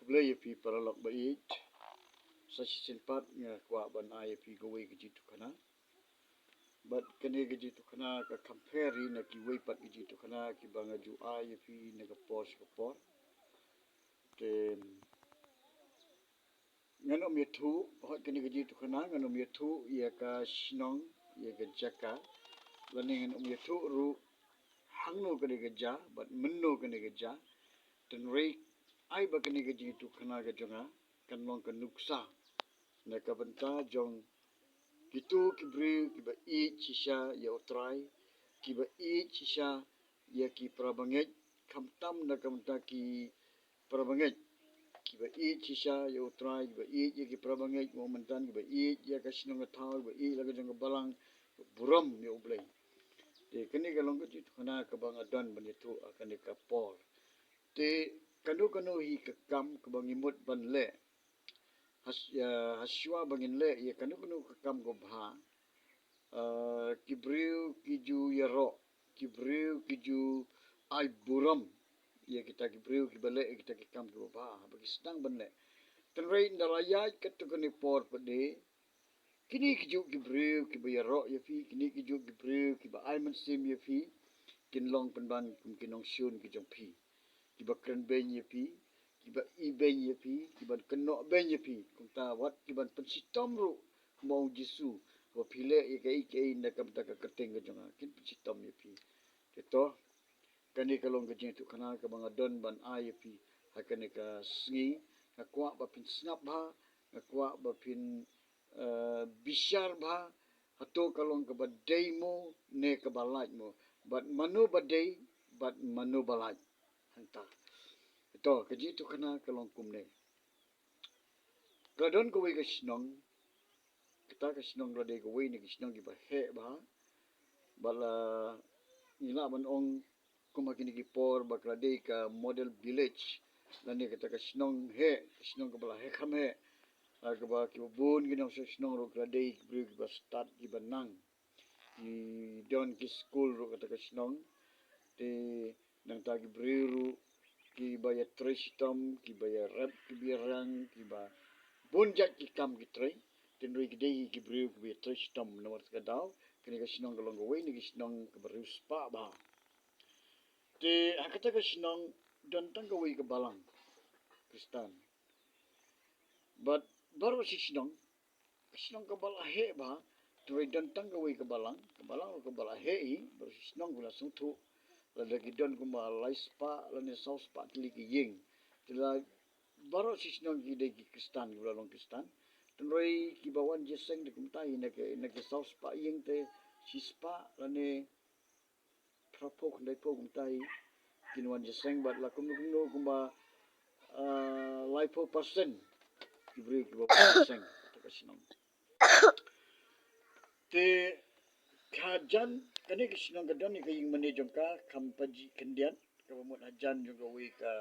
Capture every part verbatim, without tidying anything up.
Khublei ïa phi paralok ba ïeit. Sa shisien pat nga kwah ban ai ïa phi kawei ka jingïathuhkhana. Bad kane ka jingïathuhkhana ka compare na kiwei pat ki jingïathuhkhana kiba nga ju ai ïa phi na ka por sha ka por. Te ngan ym ïathuh, hooid kane ka jingïathuhkhana ngan ym ïathuh ïa ka shnong, ïa ka jaka. Lane ngan ym ïathuh ruh hangno kane ka jia bad mynno kane ka jia. Tynrai ai ba kane ka jingïathuhkhana ka jong nga kan long ka nuksa na ka bynta jong kito ki briew kiba ïeit shisha ïa U Trai, kiba ïeit shisha ïa ki parabangeit, khamtam na ka bynta ki parabangeit, kiba ïeit shisha ïa U Trai, kiba ïeit ïa ki parabangeit, mo mynta kiba ïeit ïa ka shnong ka thaw, kiba ïeit la ka jong ka balang, burom ïa U Blei. Te kane ka long ka jingïathuhkhana kaba nga don ban ïathuh ha kane ka por. Te kano kano hi ka kam kaba ngi mut ban leh. Has-, ïa, hashwa ba ngin leh ïa kano kano ka kam kaba bha, ah, ki briew ki ju ïaroh, ki briew ki ju ai burom ïa kita ki briew kiba leh ïa kita ki kam kiba bha, haba ki sdang ban leh. Tynrai ynda la ïaid katto katne por pat de, kine kijuh ki briew kiba ïaroh ïa phi, kine kijuh ki briew kiba ai mynsiem ïa phi, kin long pynban kum ki nongshun ki jong phi, kiba kren beiñ ïa phi, kiba ibeiñ ïa phi, kiban kynnoh beiñ ïa phi. Kumta wat kiban pynshitom ruh, kumba ong Jisu, haba phi leh ïa kaei kaei na ka bynta ka kyrteng ka jong nga, kin pynshitom ïa phi. Te to, kane ka long ka jingïathuhkhana kaba nga don ban ai ïa phi ha kane ka sngi. Nga kwah ba phin sngap bha, nga kwah ba phin, eh, bishar bha, hato ka long kaba dei mo ne kaba lait mo, bad mano ba dei bad mano ba lait. Hangta. To, ka jingïathuhkhana ka long kumne. Ka don kawei ka shnong, kata ka shnong ka la dei kawei na ki shnong kiba heh bha. Bad la ngi lah ban ong kum ha kine ki por ba ka la dei ka model village, lane kata ka shnong heh, ka shnong kaba la heh kham heh. Ah, kaba kiba bun ki nongshong shnong ruh ka la dei ki briew kiba stad kiba nang. Ki don ki skul ruh kata ka shnong. Te nangta ki briew ruh kiba ïatrei shitom, kiba ïarep, kiba ïarang, kiba bun jait ki kam ki trei. Tynrai ki dei hi ki briew kiba ïatrei shitom. Namar kata ka daw kane ka shnong ka long kawei na ki shnong kaba riewspah bha. Te ha kata ka shnong don tang kawei ka balang Khristan. Bad baroh shi shnong, ka shnong kaba la heh bha, tynrai don tang kawei ka balang, ka balang ruh kaba la heh hi, baroh shi shnong ki la sngewthuh, lada ki don kumba lai spah lane saw spah tylli ki ïing. Te la baroh shi shnong ki dei ki Khristan, kiba la long Khristan. Tynrai kiba wan jingïaseng te kumta hi na ki, na ki saw spah ïing te shi spah lane phraphew khyndaiphew kumta hi kin wan jingïaseng bad la kumno kumno kumba, ah, laiphew percent ki briew kiba wan jingïaseng kata ka shnong. Te hajan kane ka shnong ka don ïa ka ïing mane jong ka kham pajih khyndiat, kaba mut hajan jong kawei ka,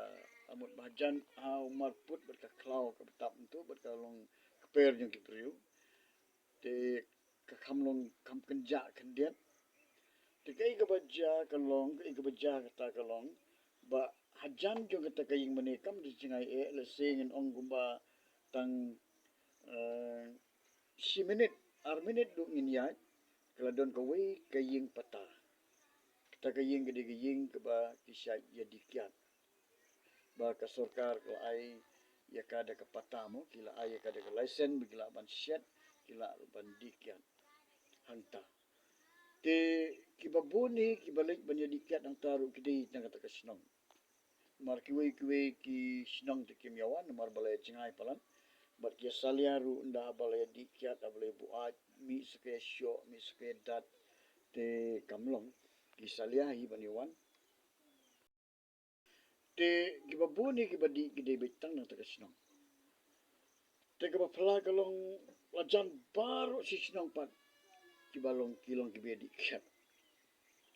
ka mut ba hajan ha u marput bad ka khlaw kaba tap ntu bad ka long kper jong ki briew. Te ka kham long kham kynjah khyndiat. Te kaei kaba jia ka long, kaei kaba jia kata ka long ba hajan jong kata ka ïing mane kam da jngai eh, lehse ngin ong kumba tang, eh, shi minit, ar minit ruh ngin ïaid, ka la don kawei ka ïing pata. Kata ka ïing ka dei ka ïing kaba ki shait ïadih kiad. Ba ka sorkar ka la ai ïa ka da ka pata mo, ki la ai ïa ka da ka license, ba ki lah ban shet, ki lah ban dih kiad hangta. Te kiba bun hi kiba leit ban ïadih kiad hangta ruh ki dei na kata ka shnong. Namar kiwei kiwei ki shnong te kim ïawan namar ba la ïa jngai palat. Bad ki ïa salia ruh ynda ba la ïadih kiad, ba la ïa buaid, mih sa ka ïa shoh, mih sa ka ïa dat. Te kam long, ki salia hi ban ïawan. Te kiba bun hi kiba dih ki dei beit tang na kata ka shnong. Te kaba phylla ka long la jan baroh shi shnong pat kiba long, ki long kiba ïadih kiad.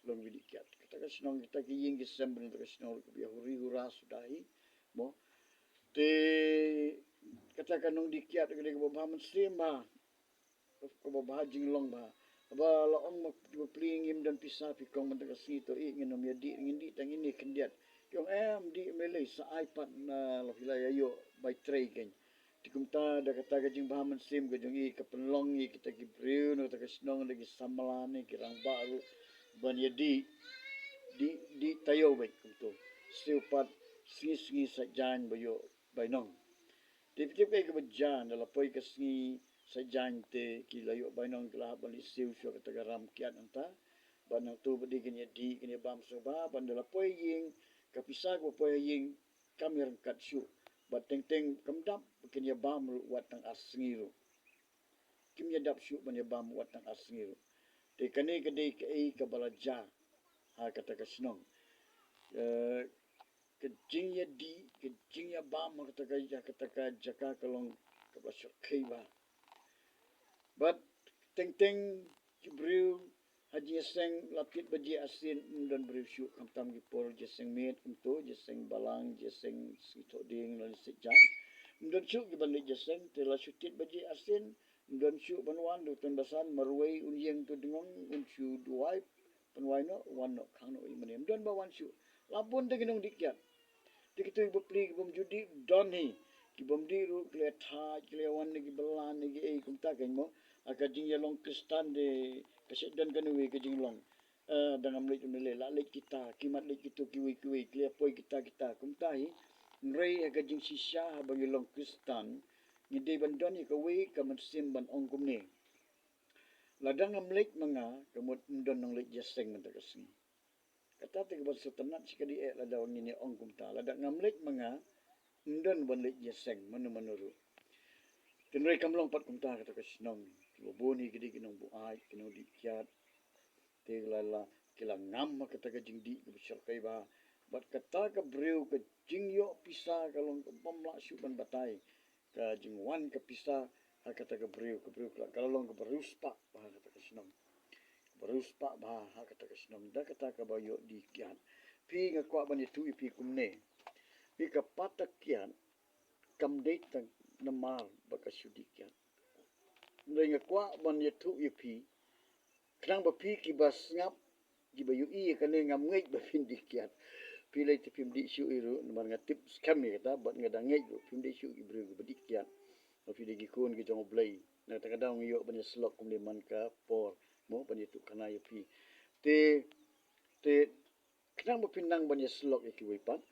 Long kiba ïadih kiad. Kata ka shnong, kita ki ïing ki sem bad kata ka shnong ruh kiba ïa huri hura suda hi. Mo. Te kata ka nongdih kiad ka dei kaba bha mynsiem bha. Kaba bha jinglong bha. Haba la ong ma kiba plie, ngim don pisa phi kong mynta ka sngi, to ïa ngin ym ïadih, ngin dih tang ine khyndiat. Ki ong em dih, em lei lei, sa ai pat, na la phi la ïa ïoh bai trei kein. Te kumta da kata ka jingbha mynsiem ka jong i ka pynlong ïa kita ki briew na kata ka shnong da ki samla ne ki rangbah ruh ban ïa dih, dih, dih taïew beit kumto. Siew pat sngi sngi Saitjaiñ ba ïoh bainong. Te phi tip kaei kaba jia, da la poi ka sngi Saitjaiñ te ki la ïoh bainong, ki la hap ban leit siew shuwa kata ka ram kiad hangta. Bad nangto pat de kin ïa dih, kin ïa bam sngewbha, bad da la poi ïing, ka pisa kaba poi ha ïing kam ïa ryngkat shuh. Bad teng teng kam dap ba kin ïa bam ruh wat tang ar sngi ruh. Kim ïa dap shuh ban ïa bam wat tang ar sngi ruh. Te kane ka dei kaei kaba la jia ha kata ka shnong. Eh, ka jingïadih, ka jingïabam ha kata ka, ha kata ka jaka ka long kaba shyrkhei bha. Bad teng teng ki briew ha jingïaseng, la phi tip ba jia sien ym don briew shuh, khamtam ki por jingïaseng miet kumto, jingïaseng balang, jingïaseng sngi Thohdieng lane Saitjaiñ. Ym don shuh ki ban leit jingïaseng, te la shu tied ba jia sien, ym don shuh ban wan, da u Tymmen Basan marwei un ïeng, to dngong un shu duwai, pynwai noh, wan noh, khang noh ïa mane. Ym don ba wan shuh. La bun te ki nongdih kiad. Te kito ki bapli ki bym ju dih don hi. Ki bym dih ruh ki la thait, ki la wan ne ki bylla ne ki ei kumta kein mo. Ha ka jingïalong Khristan de ka shet don kano kano ka jinglong. Eh, da ngam leit ym lei lei, la leit kita, ki mat leit kito kiwei kiwei, ki la poi kita kita. Kumta hi. Hynrei ha ka jingshisha haba ngi long Khristan, ngi dei ban don ïa kawei ka mynsiem ban ong kumne. Lada ngam leit ma nga, ka mut ym don nongleit jingïaseng mynta ka sngi. Kata te kaba sngewtynnat shikatdei eh lada ngin ïa ong kumta. Lada ngam leit ma nga, ym don ban leit jingïaseng mano mano ruh. Hynrei kam long pat kumta kata ka shnong. Kiba bun hi ki dei ki nongbuaid, ki nongdih kiad. Te la la, ki la ngam ha kata ka jingdih kaba shyrkhei bha. Bad kata ka briew ka jingïoh pisa ka long ka bym lah shuh ban batai. Ka jingwan ka pisa ha kata ka briew, ka briew ka la, ka la long kaba riewspah bha ha kata ka shnong. Kaba riewspah bha ha kata ka shnong. Da kata kaba ïoh dih kiad. Phi, nga kwah ban ïathuh ïa phi kumne. Phi, ka pata kiad kam dei tang namar ba ka shu dih kiad. Hynrei nga kwah ban ïathuh ïa phi, khnang ba phi kiba sngap, kiba ïohi ïa kane, ngam ngeit ba phin dih kiad. Phi lei te phim dih shuh hi ruh, namar nga tip skhem ïa kata, bad nga dang ngeit ruh phim dih shuh ki briew kiba dih kiad. Ba phi dei ki khun ki jong U Blei. Na kata ka daw ngi ïoh ban ïasyllok kumne man ka por mo ban ïathuh khana ïa phi. Te, te khnang ba phin nang ban ïasyllok ïa kiwei pat,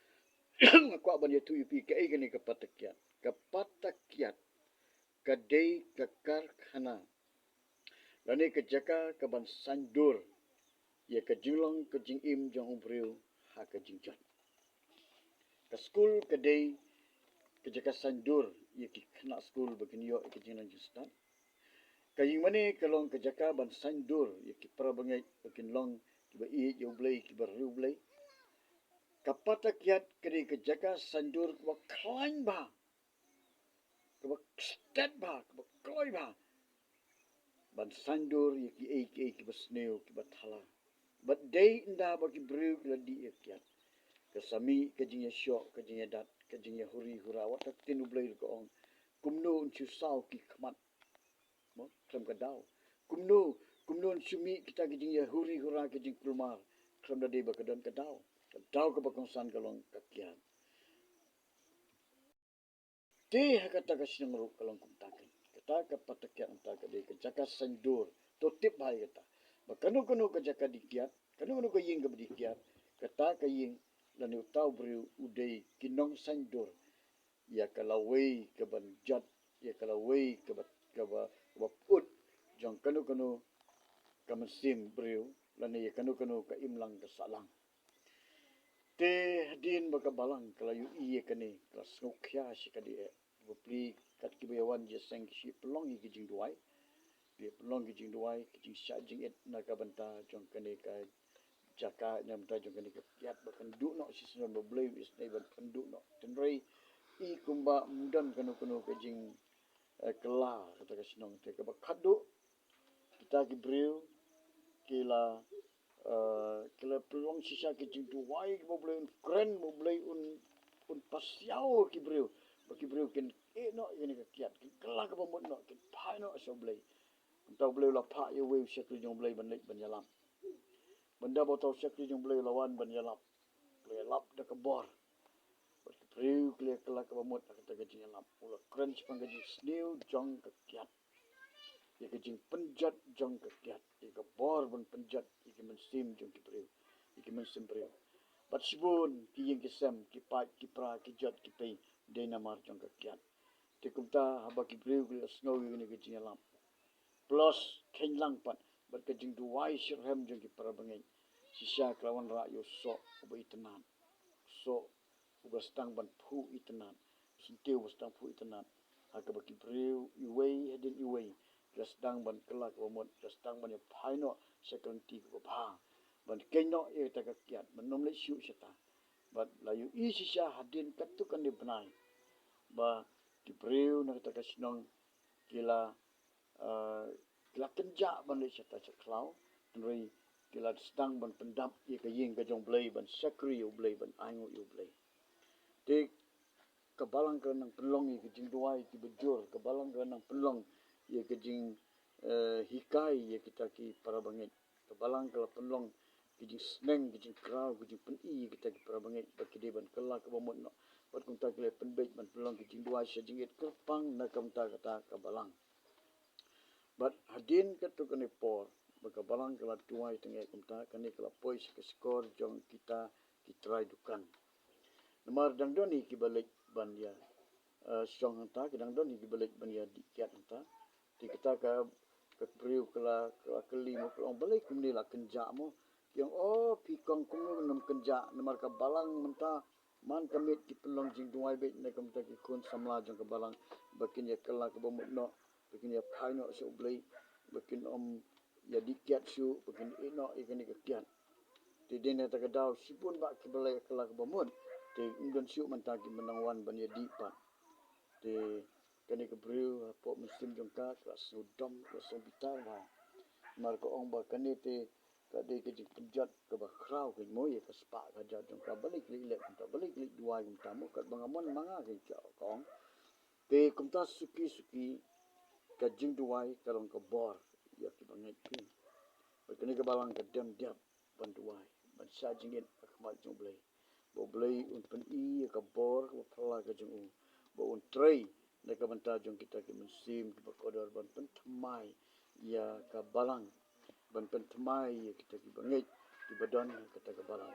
nga kwah ban ïathuh ïa phi kaei kane ka pata kiad. Ka pata kiad ka dei ka karkhana lane ka jaka kaban saiñdur ïa ka jinglong ka jingim jong u briew ha ka jingjot. Ka skul ka dei ka jaka saiñdur ïa ki khynnah skul ba kin ïoh ïa ka jingnang jingstad. Ka ïingmane ka long ka jaka ban saiñdur ïa ki para bangeit ba kin long kiba ïeit ïa U Blei, kiba riewblei. Ka pata kiad ka dei ka jaka saiñdur kaba khlaiñ bha, kaba stet bha, kaba kloi bha, ban saiñdur ïa kiei kiei kiba sniew, kiba thala. Bad dei ynda ba ki briew ki la dih ïa kiad, ka sa mih ka jingïashoh, ka jingïadat, ka jingïahuri hura. Wat ka ktien U Blei ruh ka ong, kumno un shu saw ki khmat mo khlem ka daw. Kumno, kumno un shu mih kita ki jingïahuri hura, ki jingkulmar, khlem da dei ba ka don ka daw. Ka daw kaba kongsan ka long ka kiad. Te ha kata ka shnong ruh ka long kumta kein. Kata ka pata kiad mynta ka dei ka jaka saiñdur. To tip bha ïa kata. Ba kano kano ka jaka dih kiad, kano kano ka ïing kaba dih kiad, kata ka ïing lane uta u briew u dei ki nongsaiñdur ïa ka lawei kaban jot, ïa ka lawei kaba, kaba, kaba pyut jong kano kano ka mynsiem briew lane ïa kano kano ka imlang ka sahlang. Te hadien ba ka balang ka la ïohi ïa kane, ka la sngewkhia shikatdei eh. Ki bapli kat kiba ïawan jingïaseng ki shu pynlong ïa ki jingduwai. Ki pynlong ki jingduwai, ki jingshah jingit na ka bynta jong kane ka jaka, na ka bynta jong kane ka kiad, ba kan duh noh shisyndon, ba U Blei u isynei ban pynduh noh. Hynrei i kumba ym don kano kano ka jing, eh, kylla kata ka shnong. Te kaba khadduh, kita ki briew ki la, eh, ki la pynlong shisha ki jingduwai, ba U Blei un kren, ba U Blei un, un pasiaw ki briew, ba ki briew kin ïeh noh ïa kane ka kiad, kin kylla kaba mut noh, kin phai noh sha U Blei. Mynta U Blei u la phah ïa uwei u shakri jong U Blei ban leit ban ïalap. Mynta ba uta u shakri jong U Blei u la wan ban ïalap, ka Ïalap da ka bor. Bad ki briew ki la kylla kaba mut ha kata ka jingïalap. U la kren shaphang ka jingsniew jong ka kiad, ïa ka jingpynjot jong ka kiad, ïa ka bor ban pynjot ïa ki mynsiem jong ki briew, ïa ki mynsiem briew. Bad shibun ki ïing ki sem, ki paid ki pra, ki jot ki pei, dei namar jong ka kiad. Te kumta haba ki briew ki la sngew ïa kane ka jingïalap, plus kheiñ lang pat bad ka jingduwai shitrhem jong ki para bangeit, shisha ka la wanrah ïa u soh uba itynnad, u soh uba sdang ban phuh itynnad, u syntiew uba sdang phuh itynnad. Ha kaba ki briew iwei hadien iwei ki la sdang ban kylla kaba mut, ki la sdang ban ïa phai noh sha ka lynti kaba bha, ban kheiñ noh ïa kata ka kiad, ban ym leit shuh shata. Bad la ïohi shisha hadien katto katne bnai ba ki briew na kata ka shnong ki la, eh, ki la kynjah ban leit shata sha khlaw, hynrei ki la sdang ban pyndap ïa ka ïing ka jong U Blei, ban shakri ïa U Blei, ban ainguh ïa U Blei. Te ka balang ka la nang pynlong ïa ka jingduwai kiba jur, ka balang ka la nang pynlong ïa ka jing, eh, hikai ïa kita ki para bangeit. Ka balang ka la pynlong ki jingsneng, ki jingkraw, ki jingpyni ïa kita ki para bangeit ba ki dei ban kylla kaba mut noh. Bad kumta ki la pynbeit ban pynlong ki jingduwai sha jingit kyrpang na ka bynta kata ka balang. Bad hadien katto katne por ba ka balang ka la duwai tyngeh kumta, kane ka la poi sha ka shkor jong kita ki trai dukan. Namar dang don hi kiba leit ban ïa, eh, shong hangta, ki dang don hi kiba leit ban ïa dih kiad hangta. Te kata ka, ka briew ka la, ka la kylli mo, ka la ong, balei kumne la kynjah mo? Ki ong, o phi kong, kumno ngam kynjah, namar ka balang mynta man ka miet ki pynlong jingduwai beit na ka bynta ki khun samla jong ka balang ba kin ïa kylla kaba mut noh, ba kin ïa phai noh sha U Blei, ba kin ym ïa dih kiad shuh, ba kin ïeh noh ïa kane ka kiad. Te dei na kata ka daw shibun bah kiba la ïa kylla kaba mut, te ym don shuh mynta kiba nang wan ban ïa dih pat. Te kane ka briew hapoh mynsiem jong ka, ka la sngewdom, ka la sngew bitar bha. Namar ka ong ba kane te ka dei ka jingpynjot kaba khraw kein mo ïa ka spah ka jait jong ka, balei ki leh kumta, balei ki leh duwai kumta mo, katba nga mon ma nga kein, ka ong. Te kumta suki suki ka jingduwai ka long ka bor ïa kiba ngeit phi. Bad kane ka balang ka dem dep ban duwai, ban shah jingit ha khmat jong U Blei, ba U Blei un pyni ïa ka bor kaba phylla ka jong u, ba un trei na ka bynta jong kita ki mynsiem kiba kordor, ban pynthymmai ïa ka balang, ban pynthymmai ïa kita kiba ngeit kiba don ha kata ka balang.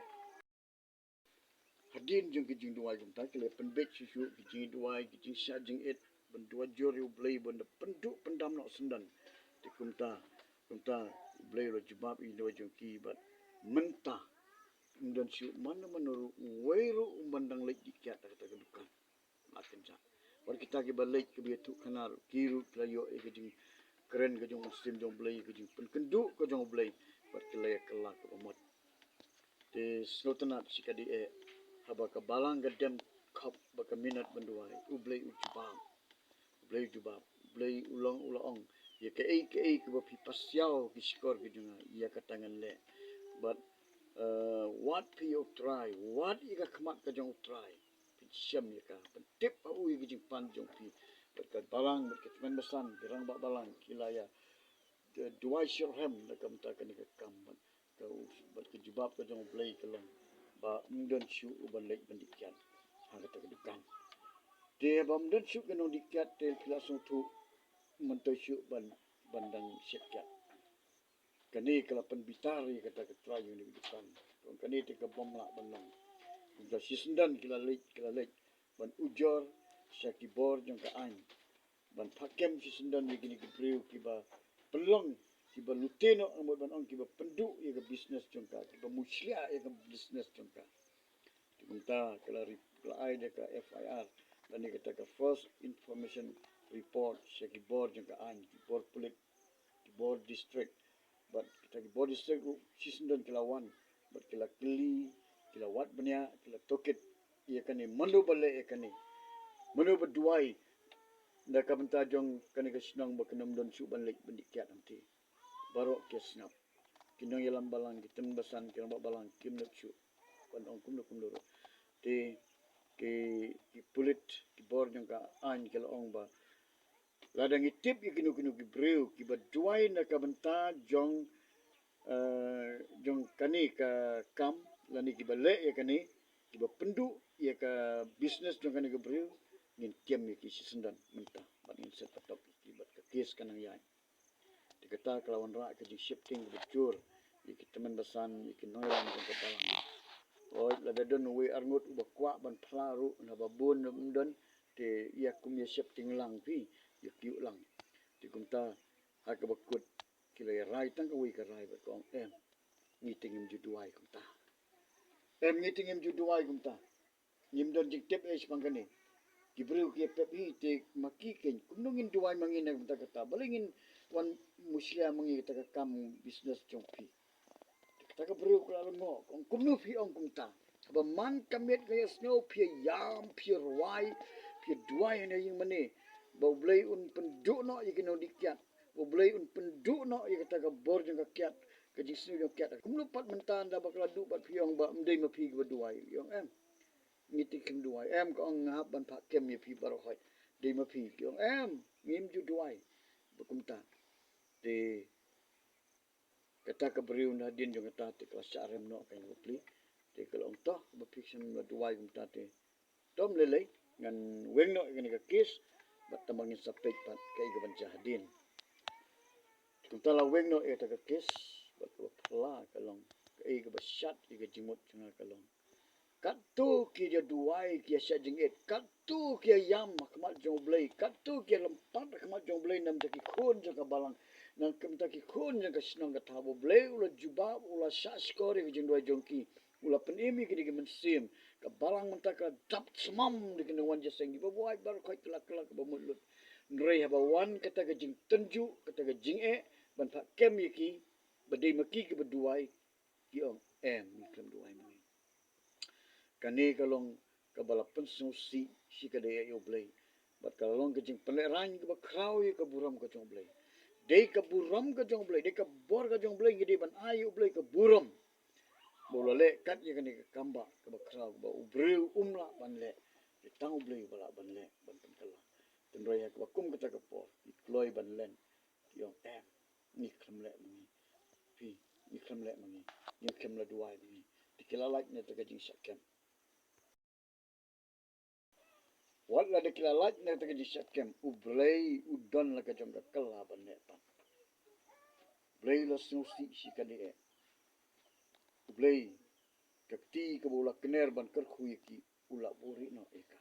Hadien jong ki jingduwai kumta, ki la pynbeit shuh shuh ki jingduwai, ki jingshah jingit, ban duwai jur ïa U Blei, ban da pynduh pyndam noh syndon. Te kumta, kumta U Blei u la jubab ïa ki jingduwai jong ki, bad mynta ym don shuh mano mano ruh, uwei ruh um ban dang leit dih kiad ha kata ka dukan. Ym lah kynjah. Wat kita kiba leit, kiba ïathuh khana ruh, ki ruh ki la ïoh ïa ka jingkren ka jong u Mynsiem jong U Blei, ka jingpynkynduh ka jong U Blei, bad ki la ïa kylla kaba mut. Te sngewtynnat shikatdei eh, haba ka balang ka dem khop bad ka minot ban duwai, U Blei u jubab. U Blei u jubab, U Blei u long, u la ong, ïa kaei kaei kaba phi pasiaw ha ki shkor ki jong nga, ïa kata ngan leh. Bad, eh, wad phi ïa U Trai, wad ïa ka khmat ka jong U Trai, phin shem ïa ka, pyntip ha u ïa ki jingpan jong phi. Bad ka balang, bad ki tymmen basan, ki rangbah balang ki la ïa, eh, duwai shitrhem na ka bynta kane ka kam. Bad ka, bad ka jubab ka jong U Blei ka long ba ym don shuh u ban leit ban dih kiad ha kata ka dukan. Te ba ym don shuh ki nongdih kiad, te phi la sngewthuh, ym myntoi shuh ban, ban dang shet kiad. Kane ka la pynbitar ïa kata ka trai jong kane ka dukan. Kane te ka bym lah ban long. Kumta shisyndon ki la leit, ki la leit ban ujor sha ki bor jong ka aiñ, ban phah kem shisyndon ïa kine ki briew kiba pynlong, kiba lute noh, namar ban ong kiba pynduh ïa ka business jong ka, kiba mushlia ïa ka business jong ka. Te kumta ka la rep-, ka la ai da ka F I R, lane kata ka False Information Report, sha ki bor jong ka aiñ, ki bor pulit, ki bor district. Bad kita ki bor district ruh shisyndon ki la wan, bad ki la kylli, ki la wad bniah, ki la tohkit ïa kane, mano ba leh ïa kane, mano ba duwai na ka bynta jong kane ka shnong ba kan ym don shuh ban leit ban dih kiad hangtei. Baroh ki sngap. Ki nongïalam balang, ki tymmen basan, ki rangbah balang kim nud shuh ban ong kumno kumno ruh. Te ki, ki pulit, ki bor jong ka aiñ ki la ong ba lada ngi tip ïa kino kino ki briew kiba duwai na ka bynta jong, eh, jong kane ka kam, lane kiba leh ïa kane, kiba pynduh ïa ka business jong kane ka briew, ngin kem ïa ki shisyndon mynta bad ngin set patok ïa ki bad ka kes ka nang ïaid. Te kata ka la wanrah ka jingsheptieng kaba jur ïa ki tymmen basan, ïa ki nongïalam jong ka balang. Hooid, lada don uwei arngut uba kwah ban phla ruh, naba bun ym don, te ïa kum ïa sheptieng lang phi, ïa kiew lang. Te kumta ha kaba kut ki la ïa rai tang kawei ka rai bad ka ong, em, ngi te ngim ju duwai kumta. Em, ngi te ngim ju duwai kumta. Ngim don jingtip ei shaphang kane. Ki briew ki ïa pep hi te ma ki keiñ. Kumno ngin duwai ma ngi na ka bynta kata? Balei ngin wan mushlia ma ngi kata ka kam business jong phi? Te kata ka briew ka la lyngngoh, ka ong, kumno phi ong kumta? Haba man ka miet ka ïasngew phi ïa ïam, phi ïa rwai, phi ïa duwai ha ïing mane. Ba U Blei un pynduh noh ïa ki nongdih kiad. Ba U Blei un pynduh noh ïa kata ka bor jong ka kiad, ka jingsniew jong ka kiad. Kumno pat mynta ynda ba ka la duh bad phi ong ba ym dei ma phi kiba duwai? Ïa ong em. Ngi te kim duwai. Em, ka ong, nga hap ban phah kem ïa phi baroh hooid. Dei ma phi? Ki ong em, ngim ju duwai. Ba kumta. Te kata ka briew na hadien jong kata te ka la shah rem noh ka ïing ka pli. Te ka la ong, to, ba phi shem la duwai kumta te, to ym lei lei, ngan weng noh ïa kane ka kes bad tang ba ngin sa peit pat kaei kaban jia hadien. Kumta la weng noh ïa kata ka kes bad kaba phylla ka long, kaei kaba shad ïa ka jingmut jong nga ka long, katto ki ïa duwai, ki ïa shah jingit, katto ki ïa ïam ha khmat jong U Blei, katto ki ïa lympat ha khmat jong U Blei namar ki khun jong ka balang, namar ki khun jong ka shnong, kata ba U Blei u la jubab, u la shah shkor ïa ka jingduwai jong ki, u la pynim ïa ki da ki mynsiem. Ka balang mynta ka la dap smam da ki nongwan jingïaseng, kiba wai baroh khoit, ka la kylla kaba mut lut. Hynrei haba wan kata ka jingtynjuh, kata ka jingeh ban phah kem ïa ki ba dei ma ki kiba duwai, ki ong em, ngi khlem duwai ma ngi. Kane ka long kaba la pynsngewsih shikatdei ïa U Blei. Bad ka la long ka jingpynlehraiñ kaba khraw ïa ka burom ka jong U Blei. Dei ka burom ka jong U Blei, dei ka bor ka jong U Blei, ngi dei ban ai ïa U Blei ka burom ba u la leh kat ïa kane ka kambah kaba khraw kaba u briew um lah ban leh. Te tang U Blei uba lah ban leh, ban pynkylla. Hynrei ha kaba kum kata ka por ki kloi ban len, ki ong em, ngi khlem leh ma ngi. Phi, ngi khlem leh ma ngi. Ngi khlem la duwai ma ngi. Te ki la lait na kata ka jingshah kem. Wat la da ki la lait na kata ka jingshah kem, U Blei u don la ka jong ka kylla ban leh pat. U Blei u la sngewsih shikatdei. U Blei, ka kti kaba u la kner ban kyrkhu ïa ki, u la buhrieh noh ïa ka.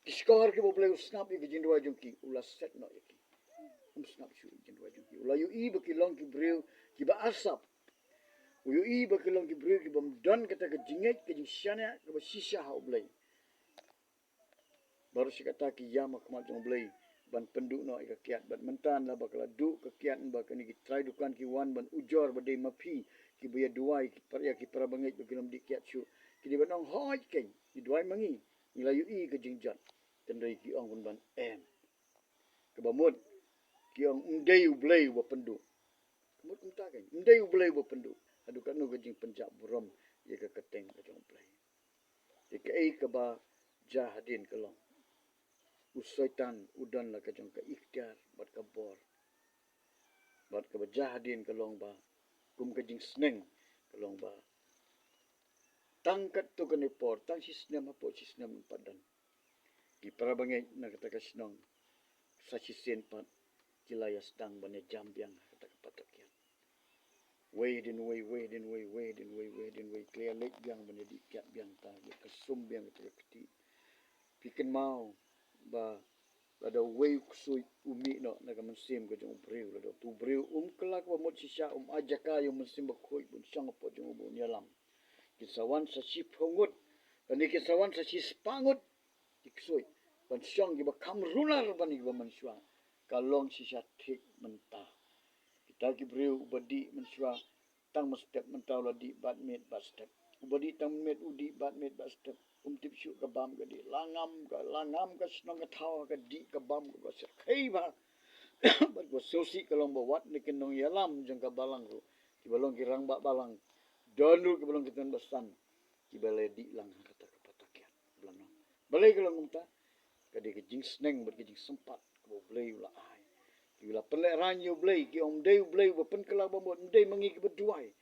Ki shkor kiba U Blei u sngap ïa ka jingduwai jong ki, u la set noh ïa ki. Um sngap shuh ïa ka jingduwai jong ki. U la ïohi ba ki long ki briew kiba arsap. U ïohi ba ki long ki briew kibym don kata ka jingngeit, ka jingshaniah kaba shisha ha U Blei. Baroh shi katta ki ïam ha khmat jong U Blei ban pynduh noh ïa ka kiad. Bad mynta ynda ba ka la duh ka kiad, ba kine ki trai dukan ki wan ban ujor ba dei ma phi kiba ïa duwai, ki para, ïa ki para bangeit ba ki nym dih kiad shuh. Ki dei ban ong hooid keiñ, ngi duwai ma ngi, ngi la ïohi ka jingjot. Hynrei ki ong ban em. Kaba mut ki ong ym dei U Blei uba pynduh. Ka mut kumta keiñ, ym dei U Blei uba pynduh. Haduh katno ka jingpynjah burom ïa ka kyrteng ka jong U Blei. Te kaei kaba jia hadien ka long, u Soitan u don la ka jong ka ikhtiar bad ka bor. Bad kaba jia hadien ka long ba, kum ka jingsneng ka long ba, tang katto katne por, tang shi snem hapoh shi snem pat don ki para bangeit na kata ka shnong, sa shisien pat ki la ïa sdang ban ïa jam biang ha kata ka pata kiad. Wei hadien wei, wei hadien wei, wei hadien wei, wei hadien wei, ki la ïa leit biang ban ïa dih kiad biang, ta ïa kyrsum biang kata ka kti. Phi kynmaw ba lada uwei u ksuid u mih noh na ka mynsiem ka jong u briew, lada utu u briew um kylla kaba mut shisha, um ai jaka ïa u Mynsiem Bakhuid ban shong hapoh jong u ban ïalam, kin sa wan sa shiphew ngut, lane kin sa wan sa shispah ngut ki ksuid ban shong, kiba kham runar ban ïa kiba mynshuwa. Ka long shisha thik mynta. Kita ki briew, uba dih mynshuwa tang mynstep, mynta u la dih bad miet bad step. Uba dih tang miet u dih bad miet bad step. Um tip shuh ka bam ka dih. La ngam ka, la ngam ka shnong ka thaw ha ka dih ka bam kaba syrkhei bha. Bad kaba sngewsih ka long ba wat na ki nongïalam jong ka balang ruh, kiba long ki rangbah balang, don ruh kiba long ki tymmen basan, kiba la dih lang ha kata ka pata kiad. Balei ka long kumta? Ka dei ka jingsneng bad ka jingsympat kaba U Blei u la ai. Ki la pynlehraiñ ïa U Blei, ki ong ym dei U Blei uba pynkylla ba mut, ym dei ma ngi kiba duwai.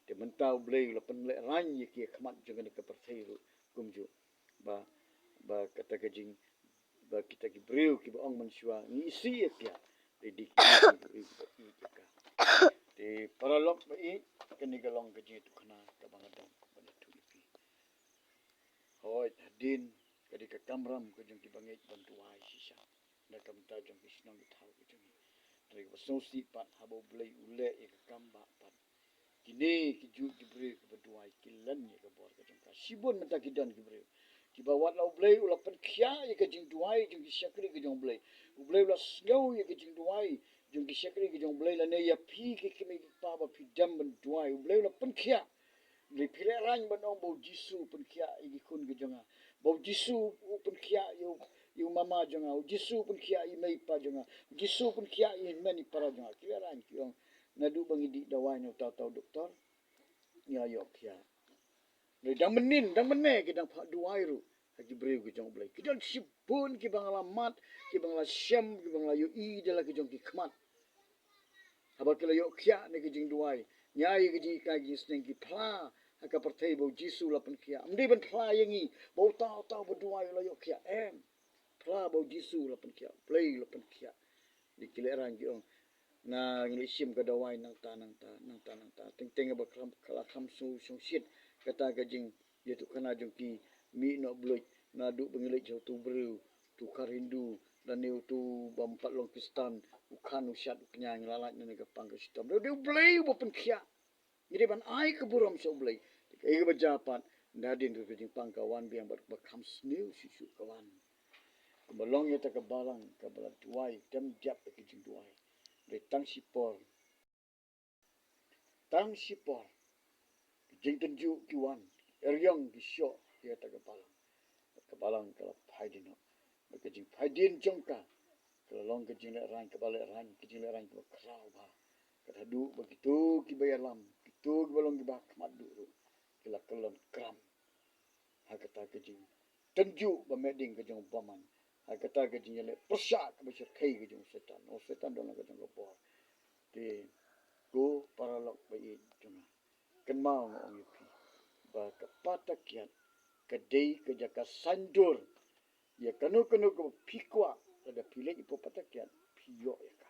Te mynta U Blei u la pynlehraiñ ïa ki ha khmat jong kane ka pyrthei ruh. Kumjuh ba, ba kata ka jing, ba kita ki briew kiba ong mynshuwa ngi isih ïa phi, te dei ki briew kiba ïeit ïa ka. Te paralok ba ïeit, kane ka long ka jingïathuhkhana kaba nga don ban ïathuh ïa phi. Hooid, hadien ka dei ka kamram ka jong kiba ngeit ban duwai shisha. Na ka bynta jong ki shnong ki thaw ki jong ngi. Hynrei kaba sngewsih pat, haba U Blei u leh ïa ka kam ba pat, kine ki juh ki briew kiba duwai ki len ïa ka bor ka jong ka. Shibun mynta ki don ki briew kiba wat la U Blei u la pynkhiah ïa ka jingduwai jong ki shakri ki jong U Blei, U Blei u la sngew ïa ka jingduwai jong ki shakri ki jong U Blei, lane ïa phi ki kmie ki kpa ba phi dem ban duwai, U Blei u la pynkhiah. Hynrei phi lehraiñ ban ong ba U Jisu u pynkhiah ïa ki khun ki jong nga, ba U Jisu u pynkhiah ïa u, ïa u mama jong nga, U Jisu u pynkhiah ïa i mei i pa jong nga, U Jisu u pynkhiah ïa i hynmen i para jong nga. Ki lehraiñ ki ong, naduh ba ngi dih dawai na uta uta u doktor, ngi la ïoh khiah. Hynrei dang mynnin, dang mynne ki dang phah duwai ruh ha ki briew ki jong U Blei. Ki don shibun kiba nga la mad, kiba nga la shem, kiba nga la ïohi da la ki jong ki khmat. Haba ki la ïoh khiah na ki jingduwai, ïa ki jinghikai ki jingsneng, ki phla ha ka pyrthei ba U Jisu u la pynkhiah. Ym dei ban phla ïa ngi ba uta uta uba duwai u la ïoh khiah, em. Phla ba U Jisu u la pynkhiah, U Blei u la pynkhiah. Te ki lehraiñ ki ong, nga ngi leit shim ka dawai nangta nangta, nangta nangta. Teng teng ba kham, ka la kham sngew shongshit kata ka jing ïathuhkhana jong ki, mih noh bluit, naduh ba ngi leit sha utu u briew, utu u khar Hindu, lane utu bym pat long Khristan, u khan u shad u kñia, ngi la lait na kane ka pang ka shitom. Hynrei U Blei uba pynkhiah. Ngi dei ban ai ka burom sha U Blei. Te kaei kaba jia pat, hadien ka jingpang ka wan biang bad kaba kham sniew shuh shuh ka wan. Kumba long ïa kata ka balang kaba la duwai, dem dep ïa ka jingduwai. Hynrei tang shipor, tang shipor, ki jingtynjuh ki wan, ki eriong ki shoh ïa kata ka balang. Bad ka balang ka la phai dien noh. Bad ka jingphai dien jong ka, ka la long ka jinglehraiñ kaba lehraiñ, ka jinglehraiñ kaba khraw bha. Ka haduh ba kito kiba ïalam, kito kiba long kiba khmat duh ruh, ki la kyllon kram ha kata ka jingtynjuh ba meh ding ka jong u bymman, ha kata ka jingïaleh pyrshah kaba shyrkhei ka jong u Soitan. U Soitan don la ka jong ka bor. Te ko paralok ba ïeit jong nga, kynmaw nga ong ïa phi ba ka pata kiad ka dei ka jaka saiñdur ïa kano kano kaba phi kwah. Lada phi leit hapoh pata kiad, phi ïoh ïa ka.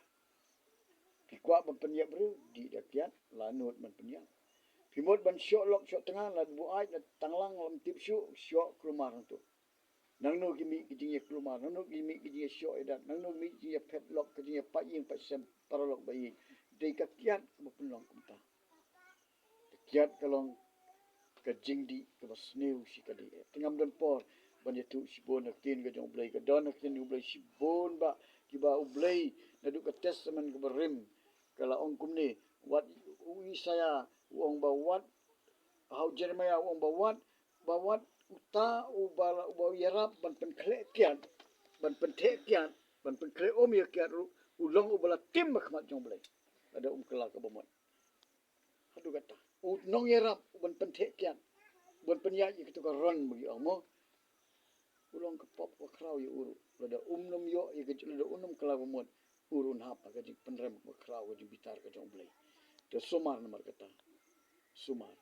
Phi kwah ban pynïap briew, dih da kiad, la nud ban pynïap. Phi mut ban shoh lok shoh tnga, la buaid, la tanglang, lam tip shuh, shoh kulmar hangto. Nangno ki mih ki jingïakulmar, nangno ki mih ki jingïashoh ïadat, nangno ki mih ki jingïaphet lok, ki jingïapait ïing pait sem, paralok ba ïeit. Dei ka kiad kaba pynlong kumta. Ka kiad ka long ka jingdih kaba sniew shi kali. Te ngam don por ban ïathuh shibun ha ka ktien ka jong U Blei, ka don ha ka ktien U Blei shibun ba, kiba U Blei naduh ka Testament kaba rim ka la ong kumne, wat u Isaïah u ong ba wat, ha u Jeremiah u ong ba wat, ba wat uta uba, uba ïarap ban pynkhleh kiad, ban pyntheh kiad, ban pynkhleh um ïa kiad ruh, u long uba la tim ha khmat jong U Blei. Lada um kylla kaba mut. Haduh katta u nongïarap uban pyntheh kiad, uban pynïaid ïa kito ka ron ba ki ong mo, u long ka pop ka khraw ïa u ruh. Lada um nym ïoh ïa ka, lada um nym kylla ba mut, u ruh un hap ha ka jingpynrem ka khraw, ka jingbitar ka jong U Blei. Te sumar namar kata. Sumar.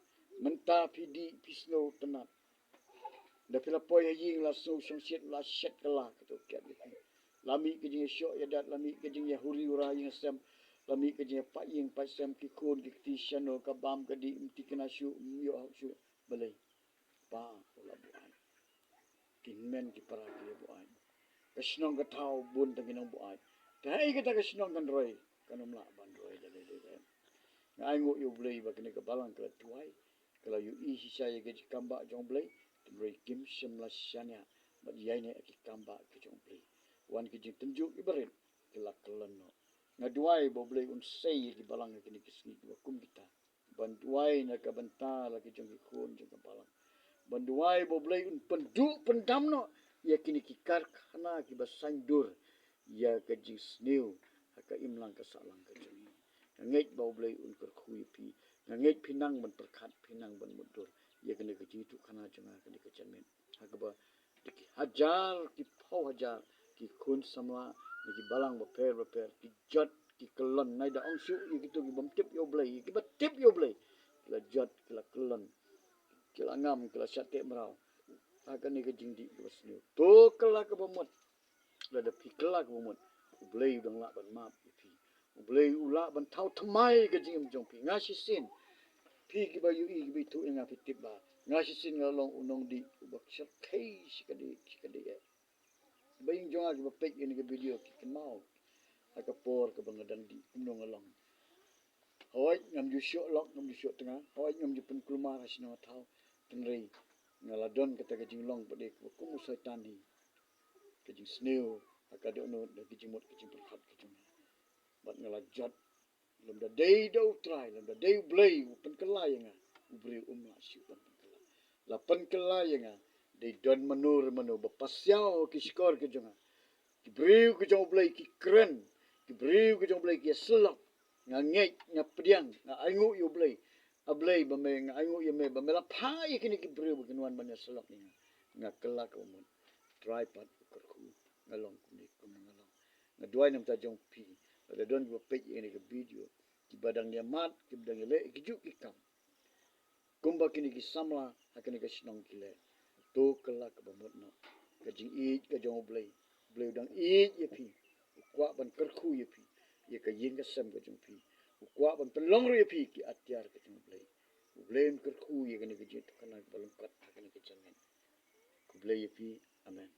Mynta phi dih, phi sngewtynnat. Da phi la poi ha ïing la sngew shongshit, la shet kylla kato kiad ïa phi. La mih ka jingïashoh ïadat, la mih ka jingïahuri hura ïing sem, la mih ka jingïapait ïing pait sem, ki khun ki kti shano, ka bam ka dih, ym thikna shuh, ym ïoh hok shuh. Balei? Ba u la buaid. Ki hynmen ki para ki la buaid. Ka shnong ka thaw bun tang ki nongbuaid. Te haei kata ka shnong kan roi? Kan ym lah ban roi da lei lei. Nga ainguh ïa U Blei ba kane ka balang ka la duwai, ka la ïohi shisha ïa ka jingkam bah jong U Blei, hynrei kim shym la shaniah bad ïaineh ïa ki kam bah ki jong U Blei. Wan ki jingtynjuh kiba rit, ki la kyllon noh. Nga duwai ba U Blei un sei ïa ki balang ha kine ki sngi kiba kum kita, ban duwai na ka bynta la ki jong ki khun jong ka balang. Ban duwai ba U Blei un pynduh pyndam noh ïa kine ki karkhana kiba saiñdur ïa ka jingsniew ha ka imlang ka sahlang ka jong ngi. Nga ngeit ba U Blei un kyrkhu ïa phi. Nga ngeit phi nang ban pyrkhat, phi nang ban mutdur ïa kane ka jingïathuhkhana jong nga, kane ka janmiet. Ha kaba da ki hajar, ki phew hajar ki khun samla na ki balang bapher bapher ki jot ki kyllon. Nga da ong shuh ïa kito ki bym tip ïa U Blei, ïa kiba tip ïa U Blei, ki la jot, ki la kyllon, ki la ngam, ki la shah teh mraw. ha kane ka jingdih kaba sniew. To kylla kaba mut. Lada phi kylla kaba mut, U Blei u dang lah ban map ïa phi. U Blei u lah ban thaw thymmai ka jingim jong phi. Nga shisien, phi kiba ïohi kiba ithuh ïa nga phi tip ba nga shisien nga long u nongdih uba shyrkhei shikatdei shikatdei eh. Ba ïing jong nga kiba peit ïa kane ka video ki kynmaw ha ka por kaba nga dang dih kumno nga long. Hooid ngam ju shoh lok, ngam ju shoh tnga, hooid ngam ju pynkulmar ha shnong ha thaw. Hynrei nga la don kata ka jinglong pat de kaba kum u Soitan hi. Ka jingsniew ha ka dohnud, da ka jingmut ka jingpyrkhat ka jong nga. Bad nga la jot, lymda dei da U Trai, lymda dei U Blei u pynkylla ïa nga, u briew um lah shuh ban pynkylla. La pynkylla ïa nga dei don mano re mano ba pasiaw ki shkor ki jong nga. Ki briew ki jong U Blei ki kren, ki briew ki jong U Blei ki ïasyllok. Nga ngeit, nga pdiang, nga ainguh ïa U Blei. A Blei, ba me, nga ainguh ïa me ba me la phah ïa kine ki briew ba kin wan ban ïasyllok ïa nga. Nga kylla kaba mut. Trai pat u kyrkhu, nga long kumne kumne nga long. Nga duwai na ka bynta jong phi, lada don kiba peit ïa kane ka video, kiba dang ïa mad, kiba dang ïaleh ki juh ki kam kumba kine ki samla ha kane ka shnong ki leh. To kylla kaba mut noh. Ka jingïeit ka jong U Blei, U Blei u dang ïeit ïa phi. U kwah ban kyrkhu ïa phi, ïa ka ïing ka sem ka jong phi. U kwah ban pynlong ruh ïa phi ki atiar ka jong U Blei. U Blei un kyrkhu ïa kane ka jingïathuhkhana kaba lyngkot ha kane ka janmiet. Khublei ïa phi. Amen.